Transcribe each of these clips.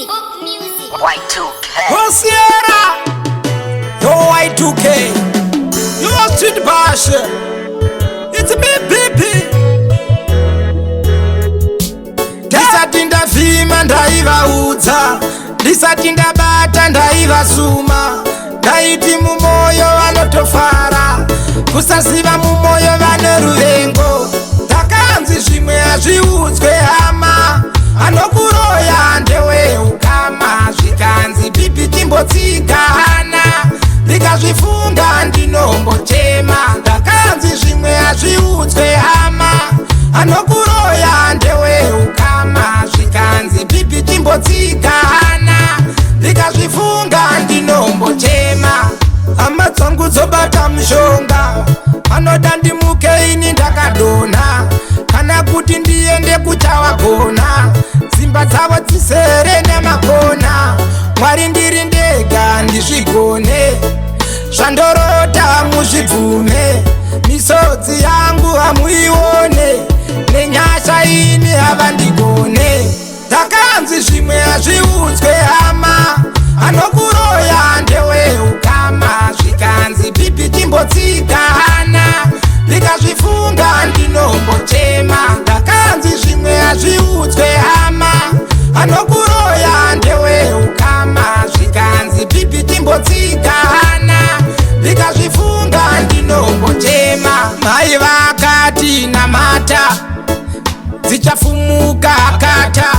Music. Book Music. Y2K. Oh Sierra, yo Y2K, yo Street Bash, it's me BP. Ndisati ndavhima ndaivaudza, ndisati ndabata ndaivasuma, ndaiti mumoyo vanotofara, kusaziva mumoyo vane ruvengo. Ndakanzi zvimwe hazviudzwe hama, anokuroya ndeweukama. Zvikanzi pipi chimbotsigana, ndikazvifunga ndinombochema. Ndakanzi zvimwe hazviudzwe hama, anokuroya ndeweukama. Zvikanzi pipi chimbotsigana, ndikazvifunga ndinombochema. Hama dzangu dzobata mushonga, vanoda ndimuke ini ndakadonha, kana kuti ndiende kuchawagona. Dzimba dzavo dzizere nemakona. Mwari, ndiri ndega ndizvigone, zvandorota muzvibvume. Misodzi yangu hamuione, nenyasha ini havandigone. Ndakanzi zvimwe hazviudzwe hama, anokuroya ndeweukama. Zvikanzi pipi chimbotsigana, ndikazvifunga ndinombochema. Ndakanzi zvimwe hazviudzwe hama, anokuroya ndeweukama. Zvikanzi pipi chimbotsigana, ndikazvifunga ndinombochema. Mai vakati namata, dzichafumuka kata.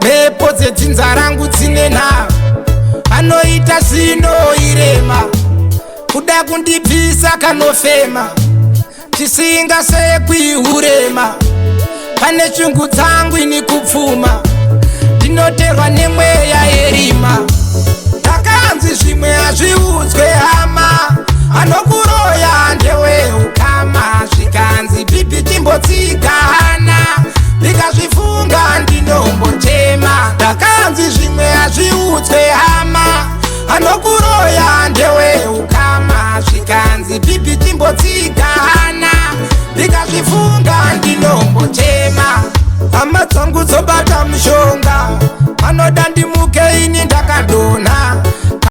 Mhepo dzedzinza rangu dzine nharo, anoita zino irema, kuda kundibvisa kanofema. Chisingasekwi urema, pane shungu dzangu ini kupfuma, ndinoterwa nemweya yerima. Ndakanzi zvimwe hazviudzwe hama, anokuroya ndeweukama. Zvikanzi pipi chimbotsigana, ndikazvifunga ndinombochema. Ndakanzi zvimwe hazviudzwe hama, anokuroya ndeweukama. Zvikanzi pipi chimbotsigana, ndikazvifunga ndinombochema. Hama dzangu dzobata mushonga, vanoda ndimuke ini ndakadonha.